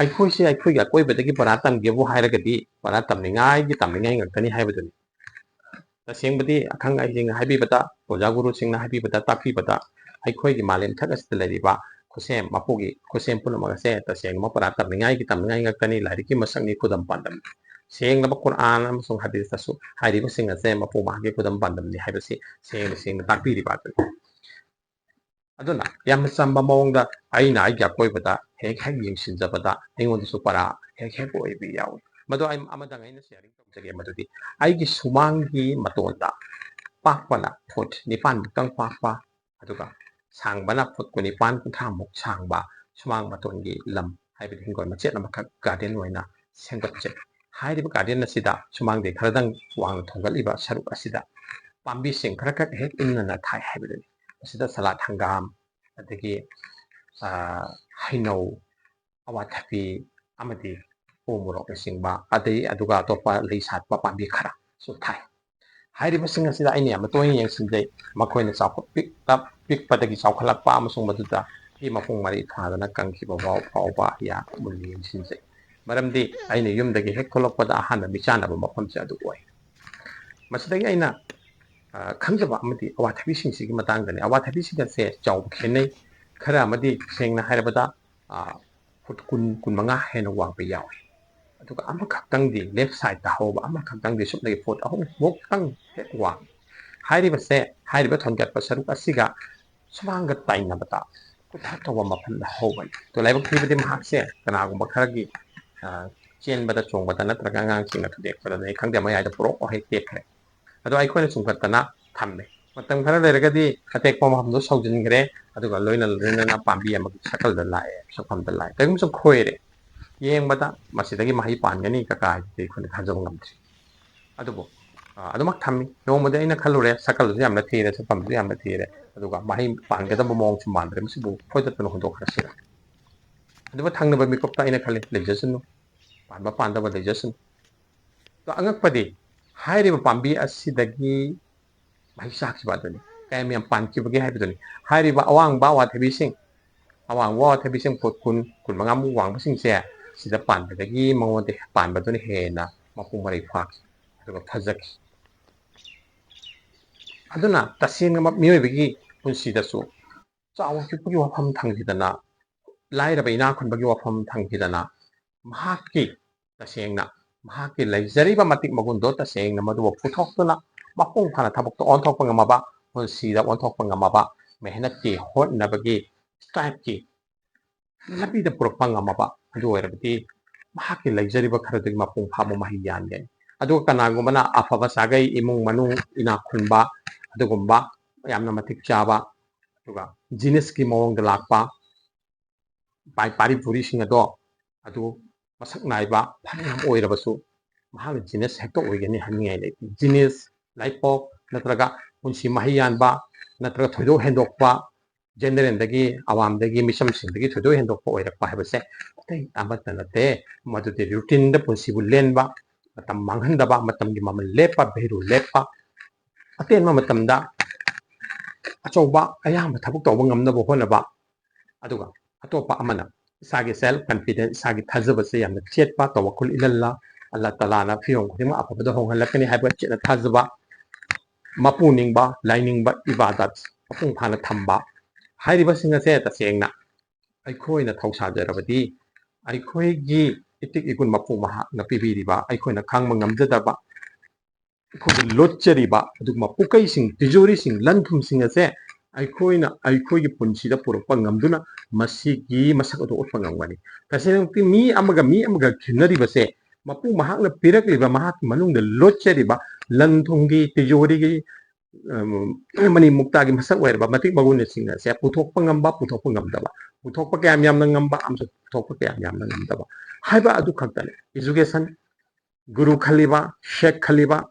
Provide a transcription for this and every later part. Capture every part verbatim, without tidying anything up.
ꯑꯩꯈꯣꯏꯁꯦ ꯑꯩꯈꯣꯏꯒꯤ ꯑꯀꯣꯏꯕꯗꯒꯤ ꯄꯔꯥ ꯇꯝꯒꯦꯕꯨ ꯍꯥꯏꯔꯒꯗꯤ ꯄꯔꯥ ꯇꯝꯅꯤꯡꯉꯥꯏꯒꯤ ꯇꯝꯅꯤꯡꯉꯥꯏ ꯉꯥꯛꯇꯅꯤ ꯍꯥꯏꯕꯗꯨꯅꯤ꯫ ꯇꯁꯦꯡꯕꯗꯤ ꯑꯈꯪ ꯑꯍꯩꯁꯤꯡꯅ ꯍꯥꯏꯕꯤꯕꯗ, ꯑꯣꯖꯥ ꯒꯨꯔꯨꯁꯤꯡꯅ ꯍꯥꯏꯕꯤꯕꯗ, ꯇꯥꯛꯄꯤꯕꯗ ꯑꯩꯈꯣꯏꯒꯤ ꯃꯥꯂꯦꯝꯊꯛ ꯑꯁꯤꯗ ꯂꯩꯔꯤꯕ ꯈꯨꯠꯁꯦꯝ ꯃꯄꯨꯒꯤ ꯈꯨꯠꯁꯦꯝ ꯄꯨꯝꯅꯃꯛ ꯑꯁꯦ ꯇꯁꯦꯡꯅ ꯄꯔꯥ ꯇꯝꯅꯤꯡꯉꯥꯏꯒꯤ ꯇꯝꯅꯤꯡꯉꯥꯏ ꯉꯥꯛꯇꯅꯤ꯫ ꯂꯥꯏꯔꯤꯛꯀꯤ ꯃꯁꯛꯅꯤ, ꯈꯨꯗꯝ ꯄꯥꯟꯗꯝ꯫ ꯁꯦꯡꯂꯕ ꯀꯨꯔꯥꯟ ꯑꯃꯁꯨꯡ ꯍꯗꯤꯁꯇꯁꯨ ꯍꯥꯏꯔꯤꯕꯁꯤꯡ ꯑꯁꯦ ꯃꯄꯨ ꯃꯍꯥꯛꯀꯤ ꯈꯨꯗꯝ ꯄꯥꯟꯗꯝꯅꯤ ꯍꯥꯏꯕꯁꯤ ꯁꯦꯡꯅ ꯁꯦꯡꯅ ꯇꯥꯛꯄꯤꯔꯤꯕ ꯑꯗꯨꯅꯤ꯫ ꯑꯗꯨꯅ ꯌꯥꯝꯅ ꯆꯝꯕ ꯃꯑꯣꯡꯗ ꯑꯩꯅ ꯑꯩꯒꯤ ꯑꯀꯣꯏꯕꯗ ꯍꯦꯛ ꯍꯦꯛ ꯌꯦꯡꯁꯤꯟꯖꯕꯗ ꯑꯩꯉꯣꯟꯗꯁꯨ ꯄꯔꯥ ꯍꯦꯛ ꯍꯦꯛ ꯑꯣꯏꯕ ꯌꯥꯎꯏ꯫ ꯃꯗꯨ ꯑꯩ ꯑꯃꯗꯪ ꯑꯩꯅ ꯁꯤꯌꯥꯔꯤꯡ ꯇꯧꯖꯒꯦ꯫ ꯃꯗꯨꯗꯤ ꯑꯩꯒꯤ ꯁꯨꯃꯥꯡꯒꯤ ꯃꯇꯣꯟꯗ ꯄꯥꯛꯄꯅ ꯐꯨꯠ ꯅꯤꯄꯥꯟꯃꯨꯛꯇꯪ ꯄꯥꯛꯄ, ꯑꯗꯨꯒ ꯁꯥꯡꯕꯅ ꯐꯨꯠ ꯀꯨꯟꯅꯤꯄꯥꯟ ꯀꯨꯟꯊ꯭ꯔꯥꯃꯨꯛ ꯁꯥꯡꯕ ꯁꯨꯃꯥꯡ ꯃꯇꯣꯟꯒꯤ ꯂꯝ, ꯍꯥꯏꯕꯗꯤ ꯍꯤꯡꯒꯣꯜ ꯃꯆꯦꯠ ꯑꯃꯈꯛ ꯒꯥꯔꯗꯦꯟ ꯑꯣꯏꯅ ꯁꯦꯝꯒꯠꯆꯩ꯫ ꯍꯥꯏꯔꯤꯕ ꯒꯥꯔꯗꯦꯟ ꯑꯁꯤꯗ ꯁꯨꯃꯥꯡꯗꯩ ꯈꯔꯗꯪ ꯋꯥꯡꯅ ꯊꯣꯟꯒꯠꯂꯤꯕ ꯁꯔꯨꯛ ꯑꯁꯤꯗ ꯄꯥꯝꯕꯤꯁꯤꯡ ꯈꯔꯈꯛ ꯍꯦꯛ ꯏꯟꯅꯅ ꯊꯥꯏ ꯍꯥꯏꯕꯗꯨꯅꯤ꯫ ꯃꯁꯤꯗ ꯁꯂꯥꯠ ꯍꯪꯒꯥꯝ, ꯑꯗꯒꯤ, ꯑ, ꯍꯩꯅꯧ, ꯑꯋꯥꯊꯕꯤ ꯑꯃꯗꯤ ꯎ ꯃꯣꯔꯣꯛꯅꯆꯤꯡꯕ, ꯑꯗꯩ ꯑꯗꯨꯒ ꯑꯇꯣꯞꯄ ꯂꯩ ꯁꯥꯠꯄ ꯄꯥꯝꯕꯤ ꯈꯔꯁꯨ ꯊꯥꯏ꯫ ꯍꯥꯏꯔꯤꯕꯁꯤꯡ ꯑꯁꯤꯗ ꯑꯩꯅ ꯌꯥꯝꯅ ꯇꯣꯏꯅ ꯌꯦꯡꯁꯤꯟꯖꯩ꯫ ꯃꯈꯣꯏꯅ ꯆꯥꯎꯈꯠ ꯄꯤꯛꯂꯞ ꯄꯤꯛꯄꯗꯒꯤ ꯆꯥꯎꯈꯠꯂꯛꯄ ꯑꯃꯁꯨꯡ ꯃꯗꯨꯗ ꯍꯩ ꯃꯄꯨꯡ ꯃꯔꯩ ꯐꯥꯗꯅ ꯀꯪꯈꯤꯕ ꯐꯥꯎ ꯐꯥꯎꯕ ꯌꯥꯝꯅ ꯃꯨꯟꯅ ꯌꯦꯡꯁꯤꯟꯖꯩ꯫ ꯃꯔꯝꯗꯤ ꯑꯩꯅ ꯌꯨꯝꯗꯒꯤ ꯍꯦꯛ ꯊꯣꯛꯂꯛꯄꯗ ꯑꯍꯥꯟꯕ ꯃꯤꯠꯆꯥꯟꯅꯕ ꯃꯐꯝꯁꯦ ꯑꯗꯨ ꯑꯣꯏ꯫ ꯃꯁꯤꯗꯒꯤ ꯑꯩꯅ, ꯑ, ꯈꯪꯖꯕ ꯑꯃꯗꯤ ꯑꯋꯥꯊꯕꯤꯁꯤꯡꯁꯤꯒꯤ ꯃꯇꯥꯡꯗꯅꯤ꯫ ꯑꯋꯥꯊꯕꯤꯁꯤꯡ ꯑꯁꯦ ꯆꯥꯎꯕ ꯈꯦꯠꯅꯩ꯫ ꯈꯔ ꯑꯃꯗꯤ ꯁꯦꯡꯅ ꯍꯥꯏꯔꯕꯗ, ꯑ, ꯐꯨꯠ ꯀꯨꯟ, ꯀꯨꯟꯃꯉꯥ ꯍꯦꯟꯅ ꯋꯥꯡꯕ ꯌꯥꯎꯏ꯫ ꯑꯗꯨꯒ ꯑꯃꯈꯛꯇꯪꯗꯤ, ꯂꯦꯐ ꯁꯥꯏꯗꯇ ꯍꯧꯕ ꯑꯃꯈꯛꯇꯪꯗꯤ ꯁꯨꯞꯅꯒꯤ ꯐꯨꯠ ꯑꯍꯨꯝ ꯃꯨꯛꯇꯪ ꯍꯦꯛ ꯋꯥꯡꯏ꯫ ꯍꯥꯏꯔꯤꯕꯁꯦ, ꯍꯥꯏꯔꯤꯕ ꯊꯣꯟꯒꯠꯄ ꯁꯔꯨꯛ ꯑꯁꯤꯒ ꯁꯨꯃꯥꯡꯒ ꯇꯥꯏꯅꯕꯗ ꯀꯨꯊ ꯇꯧꯕ ꯃꯐꯝꯗ ꯍꯧꯕꯅꯤ꯫ ꯑꯗꯣ ꯂꯥꯏꯕꯛ ꯊꯤꯕꯗꯤ ꯃꯍꯥꯛꯁꯦ ꯀꯅꯥꯒꯨꯝꯕ ꯈꯔꯒꯤ, ꯑ, ꯆꯦꯟꯕꯗ ꯆꯣꯡꯕꯗ ꯅꯠꯇ꯭ꯔꯒ ꯑꯉꯥꯡꯁꯤꯡꯅ ꯊꯨꯗꯦꯛꯄꯗꯅꯤ ꯈꯪꯗꯦ, ꯃꯌꯥꯏꯗ ꯄꯨꯔꯣꯛ ꯍꯦꯛ ꯇꯦꯛꯈ꯭ꯔꯦ꯫ ꯑꯗꯣ ꯑꯩꯈꯣꯏꯅ ꯆꯨꯝꯈꯠꯇꯅ ꯊꯝꯃꯦ꯫ ꯃꯇꯝ ꯈꯔ ꯂꯩꯔꯒꯗꯤ ꯑꯇꯦꯛꯄ ꯃꯐꯝꯗꯣ ꯁꯧꯖꯤꯟꯈ꯭ꯔꯦ, ꯑꯗꯨꯒ ꯂꯣꯏꯅ ꯂꯣꯏꯅꯅ ꯄꯥꯝꯕꯤ ꯑꯃꯒꯤ ꯁꯛꯀꯜꯗ ꯂꯥꯛꯑꯦ, ꯁꯛꯐꯝꯗ ꯂꯥꯛꯑꯦ꯫ ꯀꯔꯤꯒꯨꯝꯕ ꯁꯨꯝ ꯈꯣꯏꯔꯦ, ꯌꯦꯡꯕꯗ ꯃꯁꯤꯗꯒꯤ ꯃꯍꯩ ꯄꯥꯟꯒꯅꯤ ꯀꯀꯥ ꯍꯥꯏꯗꯨꯗꯤ ꯑꯩꯈꯣꯏꯅ ꯊꯥꯖꯕ ꯉꯝꯗ꯭ꯔꯤ꯫ ꯑꯗꯨꯕꯨ, ꯑ, ꯑꯗꯨꯃꯛ ꯊꯝꯃꯤ꯫ ꯅꯣꯡꯃꯗꯤ ꯑꯩꯅ ꯈꯜꯂꯨꯔꯦ, ꯁꯛꯀꯜꯗꯨꯁꯨ ꯌꯥꯝꯅ ꯊꯤꯔꯦ, ꯁꯛꯐꯝꯗꯨꯁꯨ ꯌꯥꯝꯅ ꯊꯤꯔꯦ, ꯑꯗꯨꯒ ꯃꯍꯩ ꯄꯥꯟꯒꯗꯕ ꯃꯑꯣꯡꯁꯨ ꯃꯥꯟꯗ꯭ꯔꯦ, ꯃꯁꯤꯕꯨ ꯐꯣꯏꯗꯠꯇꯨꯅ ꯍꯨꯟꯗꯣꯛꯈ꯭ꯔꯁꯤꯔ? ꯑꯗꯨꯕꯨ ꯊꯪꯅꯕ ꯃꯤꯀꯨꯞꯇ ꯑꯩꯅ ꯈꯜꯂꯤ, ꯂꯩꯖꯁꯅꯨ, ꯄꯥꯟꯕ ꯄꯥꯟꯗꯕ ꯂꯩꯖꯁꯅꯨ꯫ ꯑꯗꯣ ꯑꯉꯛꯄꯗꯤ, ꯍꯥꯏꯔꯤꯕ ꯄꯥꯝꯕꯤ ꯑꯁꯤꯗꯒꯤ ꯃꯍꯩ ꯆꯥꯈꯤꯕ ꯑꯗꯨꯅꯤ꯫ ꯀꯌꯥꯝ ꯌꯥꯝ ꯄꯥꯟꯈꯤꯕꯒꯦ ꯍꯥꯏꯕꯗꯨꯅꯤ꯫ ꯍꯥꯏꯔꯤꯕ ꯑꯋꯥꯡꯕ ꯑꯋꯥꯊꯕꯤꯁꯤꯡ, ꯑꯋꯥꯡꯕ ꯋꯥꯊꯕꯤꯁꯤꯡ ꯐꯨꯠ ꯀꯨꯟ, ꯀꯨꯟ ꯃꯉꯥꯃꯨꯛ ꯋꯥꯡꯕꯁꯤꯡꯁꯦ ꯁꯤꯗ ꯄꯥꯟꯕꯗꯒꯤ ꯃꯉꯣꯟꯗ ꯄꯥꯟꯕꯗꯨꯅ ꯍꯦꯟꯅ ꯃꯄꯨꯡ ꯃꯔꯩ ꯐꯥꯈꯤ, ꯑꯗꯨꯒ ꯐꯖꯈꯤ꯫ ꯑꯗꯨꯅ ꯇꯁꯦꯡꯅꯃꯛ ꯃꯤꯑꯣꯏꯕꯒꯤ ꯄꯨꯟꯁꯤꯗꯁꯨ ꯆꯥꯎꯕ ꯄꯤꯛꯄꯒꯤ ꯋꯥꯐꯝ ꯊꯝꯈꯤꯗꯅ, ꯂꯥꯏꯔꯕ ꯏꯅꯥꯛ ꯈꯨꯟꯕꯒꯤ ꯋꯥꯐꯝ ꯊꯝꯈꯤꯗꯅ, ꯃꯍꯥꯛꯀꯤ ꯇꯁꯦꯡꯅ ꯃꯍꯥꯛꯀꯤ ꯂꯩꯖꯔꯤꯕ ꯃꯇꯤꯛ ꯃꯒꯨꯟꯗꯣ ꯇꯁꯦꯡꯅ ꯃꯗꯨꯕꯨ ꯄꯨꯊꯣꯛꯇꯨꯅ ꯃꯄꯨꯡ ꯐꯥꯅ ꯊꯕꯛꯇ ꯑꯣꯟꯊꯣꯛꯄ ꯉꯝꯃꯕ, ꯄꯨꯟꯁꯤꯗ ꯑꯣꯟꯊꯣꯛꯄ ꯉꯝꯃꯕ, ꯃꯦꯍꯅꯠꯀꯤ ꯍꯣꯠꯅꯕꯒꯤ ꯁ꯭ꯇ꯭ꯔꯥꯏꯞꯀꯤ ꯂꯝꯕꯤꯗ ꯄꯨꯔꯛꯄ ꯉꯝꯃꯕ ꯑꯗꯨ ꯑꯣꯏꯔꯕꯗꯤ ꯃꯍꯥꯛꯀꯤ ꯂꯩꯖꯔꯤꯕ ꯈꯔꯗꯨꯒꯤ ꯃꯄꯨꯡ ꯐꯥꯕ ꯃꯍꯩ ꯌꯥꯟꯒꯅꯤ꯫ ꯑꯗꯨꯒ ꯀꯅꯥꯒꯨꯝꯕꯅ ꯑꯐꯕ ꯁꯥꯒꯩ, ꯏꯃꯨꯡ ꯃꯅꯨꯡ ꯏꯅꯥꯛ ꯈꯨꯟꯕ, ꯑꯗꯨꯒꯨꯝꯕ ꯌꯥꯝꯅ ꯃꯇꯤꯛ ꯆꯥꯕ, ꯑꯗꯨꯒ ꯖꯤꯅꯁꯀꯤ ꯃꯑꯣꯡꯗ ꯂꯥꯛꯄ ꯄꯥꯏ ꯄꯥꯔꯤ ꯄꯨꯔꯤꯁꯤꯡ ꯑꯗꯣ ꯑꯗꯨ ꯃꯁꯛ ꯅꯥꯏꯕ ꯐꯅꯌꯥꯝ ꯑꯣꯏꯔꯕꯁꯨ ꯃꯍꯥꯛꯅ ꯖꯤꯅꯁ ꯍꯦꯛꯇ ꯑꯣꯏꯒꯅꯤ ꯍꯥꯏꯅꯤꯡꯉꯥꯏ ꯂꯩꯇꯦ꯫ ꯖꯤꯅꯁ, ꯂꯥꯏꯄꯣꯛ ꯅꯠꯇ꯭ꯔꯒ ꯄꯨꯟꯁꯤ ꯃꯍꯩ ꯌꯥꯟꯕ ꯅꯠꯇ꯭ꯔꯒ ꯊꯣꯏꯗꯣꯛ ꯍꯦꯟꯗꯣꯛꯄ, ꯖꯦꯅꯔꯦꯜꯗꯒꯤ, ꯑꯋꯥꯝꯗꯒꯤ, ꯃꯤꯆꯝꯁꯤꯡꯗꯒꯤ ꯊꯣꯏꯗꯣꯛ ꯍꯦꯟꯗꯣꯛꯄ ꯑꯣꯏꯔꯛꯄ ꯍꯥꯏꯕꯁꯦ ꯑꯇꯩ ꯑꯃꯠꯇ ꯅꯠꯇꯦ꯫ ꯃꯗꯨꯗꯤ ꯔꯨꯇꯤꯟꯗ ꯄꯨꯟꯁꯤꯕꯨ ꯂꯦꯟꯕ, ꯃꯇꯝ ꯃꯥꯡꯍꯟꯗꯕ, ꯃꯇꯝꯒꯤ ꯃꯃꯜ ꯂꯦꯞꯄ, ꯚꯦꯂꯨ ꯂꯦꯞꯄ, ꯑꯇꯦꯟꯕ ꯃꯇꯝꯗ ꯑꯆꯧꯕ ꯑꯌꯥꯝꯕ ꯊꯕꯛ ꯇꯧꯕ ꯉꯝꯅꯕ ꯍꯣꯠꯅꯕ, ꯑꯗꯨꯒ ꯑꯇꯣꯞꯄ ꯑꯃꯅ ꯏꯁꯥꯒꯤ ꯁꯦꯜꯐ ꯀꯟꯐꯤꯗꯦꯟꯁ, ꯏꯁꯥꯒꯤ ꯊꯥꯖꯕꯁꯦ ꯌꯥꯝꯅ ꯆꯦꯠꯄ, ꯇꯧꯕ ꯈꯨꯜ ꯏꯜꯍꯜꯂ, ꯑꯜꯂꯥ ꯇꯂꯥꯅ ꯐꯤꯕꯝ ꯈꯨꯗꯤꯡꯃꯛ ꯑꯐꯕꯗ ꯍꯣꯡꯍꯜꯂꯛꯀꯅꯤ ꯍꯥꯏꯕ ꯆꯦꯠꯅ ꯊꯥꯖꯕ, ꯃꯄꯨ ꯅꯤꯡꯕ, ꯂꯥꯏꯅꯤꯡꯕ, ꯏꯕꯥꯗꯠ ꯃꯄꯨꯡ ꯐꯥꯅ ꯊꯝꯕ ꯍꯥꯏꯔꯤꯕꯁꯤꯡ ꯑꯁꯦ ꯇꯁꯦꯡꯅ ꯑꯩꯈꯣꯏꯅ ꯊꯧꯁꯥꯖꯔꯕꯗꯤ, ꯑꯩꯈꯣꯏꯒꯤ ꯏꯇꯤꯛ ꯏꯒꯨꯟ ꯃꯄꯨ ꯃꯍꯥꯛꯅ ꯄꯤꯕꯤꯔꯤꯕ, ꯑꯩꯈꯣꯏꯅ ꯈꯥꯡꯕ ꯉꯝꯖꯗꯕ, ꯑꯩꯈꯣꯏꯒꯤ ꯂꯣꯠꯆꯔꯤꯕ ꯑꯗꯨꯒꯨꯝꯕ ꯄꯨꯀꯩꯁꯤꯡ, ꯇꯤꯖꯣꯔꯤꯁꯤꯡ, ꯂꯟ ꯊꯨꯝꯁꯤꯡ ꯑꯁꯦ ꯑꯩꯈꯣꯏꯅ ꯑꯩꯈꯣꯏꯒꯤ ꯄꯨꯟꯁꯤꯗ ꯄꯨꯔꯛꯄ ꯉꯝꯗꯨꯅ ꯃꯁꯤꯒꯤ ꯃꯁꯛ ꯑꯗꯨ ꯎꯠꯄ ꯉꯝꯒꯅꯤ꯫ ꯇꯁꯦꯡꯅꯃꯛꯇꯤ ꯃꯤ ꯑꯃꯒ ꯃꯤ ꯑꯃꯒ ꯈꯦꯠꯅꯔꯤꯕꯁꯦ ꯃꯄꯨ ꯃꯍꯥꯛꯅ ꯄꯤꯔꯛꯂꯤꯕ ꯃꯍꯥꯛꯀꯤ ꯃꯅꯨꯡꯗ ꯂꯣꯠꯆꯔꯤꯕ ꯂꯟ ꯊꯨꯝꯒꯤ, ꯇꯤꯖꯣꯔꯤꯒꯤ, ꯎꯝ, ꯃꯅꯤ ꯃꯨꯛꯇꯥꯒꯤ ꯃꯁꯛ ꯑꯣꯏꯔꯕ ꯃꯇꯤꯛ ꯃꯒꯨꯟꯁꯤꯡ ꯑꯁꯦ ꯄꯨꯊꯣꯛꯄ ꯉꯝꯕ, ꯄꯨꯊꯣꯛꯄ ꯉꯝꯗꯕ, ꯄꯨꯊꯣꯛꯄ ꯀꯌꯥꯝ ꯌꯥꯝꯅ ꯉꯝꯕ ꯑꯃꯁꯨꯡ ꯄꯨꯊꯣꯛꯄ ꯀꯌꯥꯝ ꯌꯥꯝꯅ ꯉꯝꯗꯕ ꯍꯥꯏꯕ ꯑꯗꯨ ꯈꯛꯇꯅꯤ꯫ ꯏꯖꯨꯀꯦꯁꯟ, ꯒꯨꯔꯨ ꯈꯜꯂꯤꯕ, ꯁꯦꯛ ꯈꯜꯂꯤꯕ,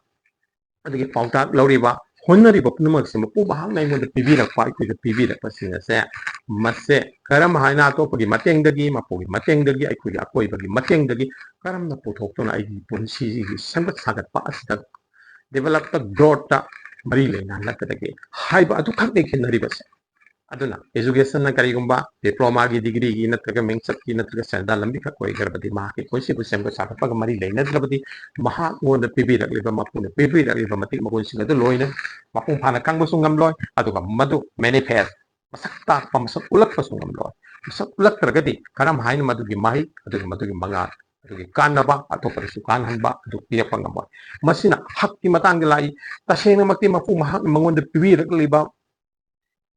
ꯑꯗꯒꯤ ꯄꯥꯎꯇꯥꯛ ꯂꯧꯔꯤꯕ, ꯍꯣꯠꯅꯔꯤꯕ ꯄꯨꯝꯅꯃꯛꯁꯦ ꯃꯄꯨ ꯃꯍꯥꯛꯅ ꯑꯩꯉꯣꯟꯗ ꯄꯤꯕꯤꯔꯛꯄ, ꯑꯩꯈꯣꯏꯗ ꯄꯤꯕꯤꯔꯛꯄꯁꯤꯡ ꯑꯁꯦ, ꯃꯁꯦ ꯀꯔꯝ ꯍꯥꯏꯅ ꯑꯇꯣꯞꯄꯒꯤ ꯃꯇꯦꯡꯗꯒꯤ, ꯃꯄꯨꯒꯤ ꯃꯇꯦꯡꯗꯒꯤ, ꯑꯩꯈꯣꯏꯒꯤ ꯑꯀꯣꯏꯕꯒꯤ ꯃꯇꯦꯡꯗꯒꯤ ꯀꯔꯝꯅ ꯄꯨꯊꯣꯛꯇꯨꯅ ꯑꯩꯒꯤ ꯄꯨꯟꯁꯤꯁꯤꯒꯤ ꯁꯦꯝꯒꯠ ꯁꯥꯒꯠꯄ ꯑꯁꯤꯗ, ꯗꯤꯕꯂꯞꯇ, ꯒ꯭ꯔꯣꯠꯇ ꯃꯔꯤ ꯂꯩꯅꯍꯜꯂꯛꯀꯗꯒꯦ ꯍꯥꯏꯕ ꯑꯗꯨꯈꯛꯅꯤ ꯈꯦꯠꯅꯔꯤꯕꯁꯦ꯫ ꯑꯗꯨꯅ educationꯅ ꯀꯔꯤꯒꯨꯝꯕ diplomaꯒꯤ degreeꯒꯤ ꯅꯠꯇ꯭ꯔꯒ ꯃꯤꯡꯆꯠꯀꯤ ꯅꯠꯇ꯭ꯔꯒ ꯁꯦꯟꯗꯥꯟ ꯂꯝꯕꯤ ꯈꯛ ꯑꯣꯏꯈ꯭ꯔꯕꯗꯤ, ꯃꯍꯥꯛꯀꯤ ꯄꯨꯟꯁꯤꯕꯨ ꯁꯦꯝꯒꯠ ꯁꯥꯒꯠꯄꯒ ꯃꯔꯤ ꯂꯩꯅꯗ꯭ꯔꯕꯗꯤ, ꯃꯍꯥꯛꯉꯣꯟꯗ ꯄꯤꯕꯤꯔꯛꯂꯤꯕ, ꯃꯄꯨꯅ ꯄꯤꯕꯤꯔꯛꯂꯤꯕ ꯃꯇꯤꯛ ꯃꯒꯨꯟꯁꯤꯡ ꯑꯗꯨ ꯂꯣꯏꯅ ꯃꯄꯨꯡ ꯐꯥꯅ ꯈꯪꯕꯁꯨ ꯉꯝꯂꯣꯏ꯫ ꯑꯗꯨꯒ ꯃꯗꯨ manifest, ꯃꯁꯛ ꯇꯥꯛꯄ, ꯃꯁꯛ ꯎꯠꯂꯛꯄꯁꯨ ꯉꯝꯂꯣꯏ꯫ ꯃꯁꯛ ꯎꯠꯂꯛꯇ꯭ꯔꯒꯗꯤ ꯀꯔꯝ ꯍꯥꯏꯅ ꯃꯗꯨꯒꯤ ꯃꯍꯩ, ꯑꯗꯨꯒ ꯃꯗꯨꯒꯤ ꯃꯉꯥꯜ, ꯑꯗꯨꯒꯤ ꯀꯥꯟꯅꯕ, ꯑꯇꯣꯞꯄꯗꯁꯨ ꯀꯥꯟꯅꯍꯟꯕ ꯑꯗꯨ ꯄꯤꯔꯛꯄ ꯉꯝꯃꯣꯏ꯫ ꯃꯁꯤꯅ ꯍꯛꯀꯤ ꯃꯇꯥꯡꯗ ꯂꯥꯛꯏ꯫ ꯇꯁꯦꯡꯅꯃꯛꯇꯤ ꯃꯄꯨ ꯃꯍꯥꯛꯅ ꯃꯉꯣꯟꯗ ꯄꯤꯕꯤꯔꯛꯂꯤꯕ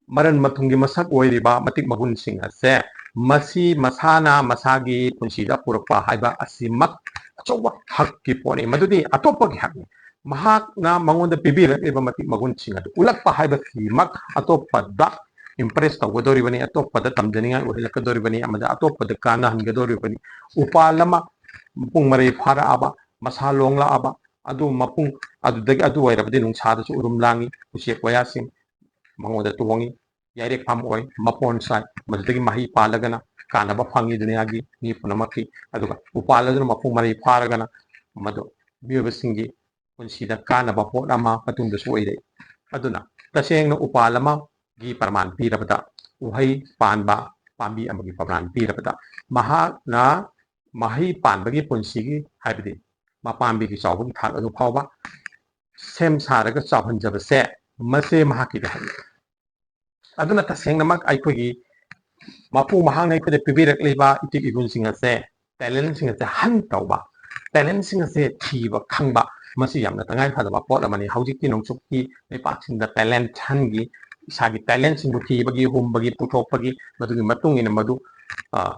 ꯃꯔꯟ ꯃꯊꯨꯝꯒꯤ ꯃꯁꯛ ꯑꯣꯏꯔꯤꯕ ꯃꯇꯤꯛ ꯃꯒꯨꯟꯁꯤꯡ ꯑꯁꯦ ꯃꯁꯤ ꯃꯁꯥꯅ ꯃꯁꯥꯒꯤ ꯄꯨꯟꯁꯤꯗ ꯄꯨꯔꯛꯄ ꯍꯥꯏꯕ ꯑꯁꯤꯃꯛ ꯑꯆꯧꯕ ꯍꯛꯀꯤ ꯄꯣꯠꯅꯤ꯫ ꯃꯗꯨꯗꯤ ꯑꯇꯣꯞꯄꯒꯤ ꯍꯛꯅꯤ꯫ ꯃꯍꯥꯛꯅ ꯃꯉꯣꯟꯗ ꯄꯤꯕꯤꯔꯛꯂꯤꯕ ꯃꯇꯤꯛ ꯃꯒꯨꯟꯁꯤꯡ ꯑꯗꯨ ꯎꯠꯂꯛꯄ ꯍꯥꯏꯕꯁꯤꯃꯛ ꯑꯇꯣꯞꯄꯗ impress ꯇꯧꯒꯗꯧꯔꯤꯕꯅꯤ, ꯑꯇꯣꯞꯄꯗ ꯇꯝꯖꯅꯤꯡꯉꯥꯏ ꯑꯣꯏꯍꯜꯂꯛꯀꯗꯧꯔꯤꯕꯅꯤ, ꯑꯃꯗꯤ ꯑꯇꯣꯞꯄꯗ ꯀꯥꯟꯅꯍꯟꯒꯗꯧꯔꯤꯕꯅꯤ꯫ ꯎꯄꯥꯜ ꯑꯃ ꯃꯄꯨꯡ ꯃꯔꯩ ꯐꯥꯔꯛꯑꯕ, ꯃꯁꯥ ꯂꯣꯡꯂꯛꯑꯕ, ꯑꯗꯨ ꯃꯄꯨꯡ ꯑꯗꯨꯗꯒꯤ ꯑꯗꯨ ꯑꯣꯏꯔꯕꯗꯤ ꯅꯨꯡꯁꯥꯗꯁꯨ ꯎꯔꯨꯝ ꯂꯥꯡꯉꯤ, ꯎꯆꯦꯛ ꯋꯥꯌꯥꯁꯤꯡ ꯃꯉꯣꯟꯗ ꯇꯣꯡꯉꯤ, ꯌꯥꯏꯔꯦꯛ ꯐꯥꯝ ꯑꯣꯏ, ꯃꯄꯣꯟ ꯁꯥꯏ, ꯃꯗꯨꯗꯒꯤ ꯃꯍꯩ ꯄꯥꯜꯂꯒꯅ ꯀꯥꯟꯅꯕ ꯐꯪꯉꯤ ꯗꯨꯅꯤꯌꯥꯒꯤ ꯃꯤ ꯄꯨꯝꯅꯃꯛꯀꯤ꯫ ꯑꯗꯨꯒ ꯎꯄꯥꯜ ꯑꯗꯨꯅ ꯃꯄꯨꯡ ꯃꯔꯩ ꯐꯥꯔꯒꯅ ꯃꯗꯨ ꯃꯤꯑꯣꯏꯕꯁꯤꯡꯒꯤ ꯄꯨꯟꯁꯤꯗ ꯀꯥꯟꯅꯕ ꯄꯣꯠ ꯑꯃ ꯃꯇꯨꯡꯗꯁꯨ ꯑꯣꯏꯔꯛꯏ꯫ ꯑꯗꯨꯅ ꯇꯁꯦꯡꯅ ꯎꯄꯥꯜ ꯑꯃꯒꯤ ꯄ꯭ꯔꯃꯥꯟ ꯄꯤꯔꯕꯗ, ꯎꯍꯩ ꯄꯥꯟꯕ ꯄꯥꯝꯕꯤ ꯑꯃꯒꯤ ꯄ꯭ꯔꯃꯥꯟ ꯄꯤꯔꯕꯗ, ꯃꯍꯥꯛꯅ ꯃꯍꯩ ꯄꯥꯟꯕꯒꯤ ꯄꯨꯟꯁꯤꯒꯤ, ꯍꯥꯏꯕꯗꯤ ꯃꯄꯥꯝꯕꯤꯒꯤ ꯆꯥꯎꯕꯒꯤ ꯊꯥꯛ ꯑꯗꯨ ꯐꯥꯎꯕ ꯁꯦꯝ ꯁꯥꯔꯒ ꯆꯥꯎꯍꯟꯖꯕꯁꯦ, ꯃꯁꯦ ꯃꯍꯥꯛꯀꯤ ꯃꯍꯩꯅꯤ꯫ ꯑꯗꯨꯅ ꯇꯁꯦꯡꯅꯃꯛ ꯑꯩꯈꯣꯏꯒꯤ ꯃꯄꯨ ꯃꯍꯥꯛꯅ ꯑꯩꯈꯣꯏꯗ ꯄꯤꯕꯤꯔꯛꯂꯤꯕ ꯏꯇꯤꯛ ꯏꯒꯨꯟꯁꯤꯡ ꯑꯁꯦ, talentꯁꯤꯡ ꯑꯁꯦ hunt ꯇꯧꯕ, talentꯁꯤꯡ ꯑꯁꯦ ꯊꯤꯕ ꯈꯪꯕ, ꯃꯁꯤ ꯌꯥꯝꯅ ꯇꯉꯥꯏ ꯐꯗꯕ ꯄꯣꯠ ꯑꯃꯅꯤ꯫ ꯍꯧꯖꯤꯛꯀꯤ ꯅꯣꯡꯆꯨꯞꯀꯤ ꯂꯩꯄꯥꯛꯁꯤꯡꯗ talent huntꯒꯤ, ꯏꯁꯥꯒꯤ talentꯁꯤꯡꯕꯨ ꯊꯤꯕꯒꯤ, ꯍꯨꯝꯕꯒꯤ, ꯄꯨꯊꯣꯛꯄꯒꯤ, ꯃꯗꯨꯒꯤ ꯃꯇꯨꯡ ꯏꯟꯅ ꯃꯗꯨ, ꯑ,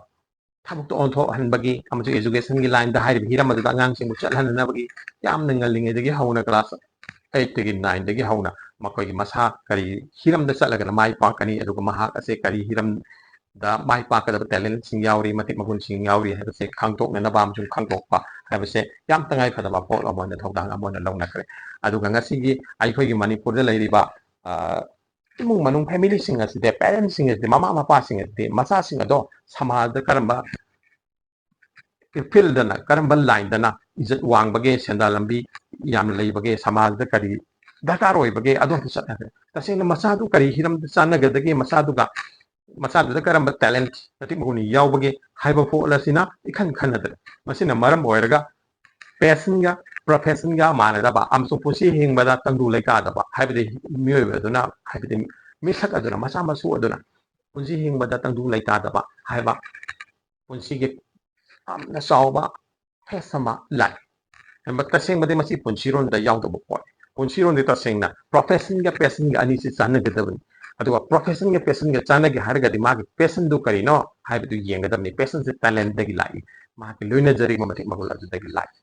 ꯊꯕꯛꯇ ꯑꯣꯟꯊꯣꯛꯍꯟꯕꯒꯤ ꯑꯃꯁꯨꯡ educationꯒꯤ lineꯗ ꯍꯥꯏꯔꯤꯕ ꯍꯤꯔꯝ ꯑꯗꯨꯗ ꯑꯉꯥꯡꯁꯤꯡꯕꯨ ꯆꯠꯍꯟꯅꯕꯒꯤ ꯌꯥꯝꯅ ꯉꯜꯂꯤꯉꯩꯗꯒꯤ ꯍꯧꯅ class eightꯇꯒꯤ nineꯗꯒꯤ ꯍꯧꯅ ꯃꯈꯣꯏꯒꯤ ꯃꯁꯥ ꯀꯔꯤ ꯍꯤꯔꯝꯗ ꯆꯠꯂꯒꯅ ꯃꯥꯏ ꯄꯥꯛꯀꯅꯤ, ꯑꯗꯨꯒ ꯃꯍꯥꯛ ꯑꯁꯦ ꯀꯔꯤ ꯍꯤꯔꯝꯗ ꯃꯥꯏ ꯄꯥꯛꯀꯗꯕ talentꯁꯤꯡ ꯌꯥꯎꯔꯤ, ꯃꯇꯤꯛ ꯃꯒꯨꯟꯁꯤꯡ ꯌꯥꯎꯔꯤ ꯍꯥꯏꯕꯁꯦ ꯈꯪꯗꯣꯛꯅꯅꯕ ꯑꯃꯁꯨꯡ ꯈꯪꯗꯣꯛꯄ ꯍꯥꯏꯕꯁꯦ ꯌꯥꯝ ꯇꯉꯥꯏ ꯐꯗꯕ ꯄꯣꯠ ꯑꯃ ꯑꯣꯏꯅ, ꯊꯧꯗꯥꯡ ꯑꯃ ꯑꯣꯏꯅ ꯂꯧꯅꯈ꯭ꯔꯦ꯫ ꯑꯗꯨꯒ ꯉꯁꯤꯒꯤ ꯑꯩꯈꯣꯏꯒꯤ ꯃꯅꯤꯄꯨꯔꯗ ꯂꯩꯔꯤꯕ, ꯑ, ꯏꯃꯨꯡ ꯃꯅꯨꯡ familyꯁꯤꯡ ꯑꯁꯤꯗꯤ, parentꯁꯤꯡ ꯑꯁꯤꯗꯤ, ꯃꯃꯥ ꯃꯄꯥꯁꯤꯡ ꯑꯁꯤꯗꯤ ꯃꯆꯥꯁꯤꯡ ꯑꯗꯣ ꯁꯃꯥꯖꯗ ꯀꯔꯝꯕ fieldꯗꯅ, ꯀꯔꯝꯕ lineꯗꯅ ꯏꯖꯠ ꯋꯥꯡꯕꯒꯦ, ꯁꯦꯟꯗꯥꯟ ꯂꯝꯕꯤ ꯌꯥꯝꯅ ꯂꯩꯕꯒꯦ, ꯁꯃꯥꯖꯗ ꯀꯔꯤ ꯗꯔꯀꯥꯔ ꯑꯣꯏꯕꯒꯦ ꯑꯗꯣꯝꯇ ꯆꯠꯅꯗ꯭ꯔꯦ꯫ ꯇꯁꯦꯡꯅ ꯃꯆꯥꯗꯨ ꯀꯔꯤ ꯍꯤꯔꯝꯗ ꯆꯥꯟꯅꯒꯗꯒꯦ, ꯃꯆꯥꯗꯨꯒ ꯃꯆꯥꯗꯨꯗ ꯀꯔꯝꯕ talent ꯃꯇꯤꯛ ꯃꯒꯨꯟ ꯌꯥꯎꯕꯒꯦ ꯍꯥꯏꯕ ꯄꯣꯠ ꯑꯁꯤꯅ ꯏꯈꯟ ꯈꯟꯅꯗ꯭ꯔꯦ꯫ ꯃꯁꯤꯅ ꯃꯔꯝ ꯑꯣꯏꯔꯒ passionꯒ professionꯒ ꯃꯥꯟꯅꯗꯕ ꯑꯃꯁꯨꯡ ꯄꯨꯟꯁꯤ ꯍꯤꯡꯕꯗ ꯇꯪꯗꯨ ꯂꯩꯇꯥꯗꯕ ꯍꯥꯏꯕꯗꯤ ꯃꯤꯑꯣꯏꯕ ꯑꯗꯨꯅ ꯍꯥꯏꯕꯗꯤ ꯃꯤꯁꯛ ꯑꯗꯨꯅ ꯃꯆꯥ ꯃꯁꯨ ꯑꯗꯨꯅ ꯄꯨꯟꯁꯤ ꯍꯤꯡꯕꯗ ꯇꯪꯗꯨ ꯂꯩꯇꯥꯗꯕ ꯍꯥꯏꯕ ꯄꯨꯟꯁꯤꯒꯤ ꯌꯥꯝꯅ ꯆꯥꯎꯕ phase ꯑꯃ ꯂꯥꯛꯏ꯫ ꯇꯁꯦꯡꯕꯗꯤ ꯃꯁꯤ ꯄꯨꯟꯁꯤꯔꯣꯟꯗ ꯌꯥꯎꯗꯕ ꯄꯣꯠꯅꯤ꯫ ꯄꯨꯟꯁꯤꯔꯣꯟꯗꯤ ꯇꯁꯦꯡꯅ professionꯒ passionꯒ ꯑꯅꯤꯁꯤ ꯆꯥꯟꯅꯒꯗꯕꯅꯤ꯫ ꯑꯗꯨꯒ professionꯒ passionꯒ ꯆꯥꯟꯅꯒꯦ ꯍꯥꯏꯔꯒꯗꯤ ꯃꯥꯒꯤ passionꯗꯨ ꯀꯔꯤꯅꯣ ꯍꯥꯏꯕꯗꯨ ꯌꯦꯡꯒꯗꯕꯅꯤ꯫ Passionꯁꯦ talentꯗꯒꯤ ꯂꯥꯛꯏ, ꯃꯍꯥꯛꯀꯤ ꯂꯣꯏꯅꯖꯔꯤꯕ ꯃꯇꯤꯛ ꯃꯒꯨꯟ ꯑꯗꯨꯗꯒꯤ ꯂꯥꯛꯏ꯫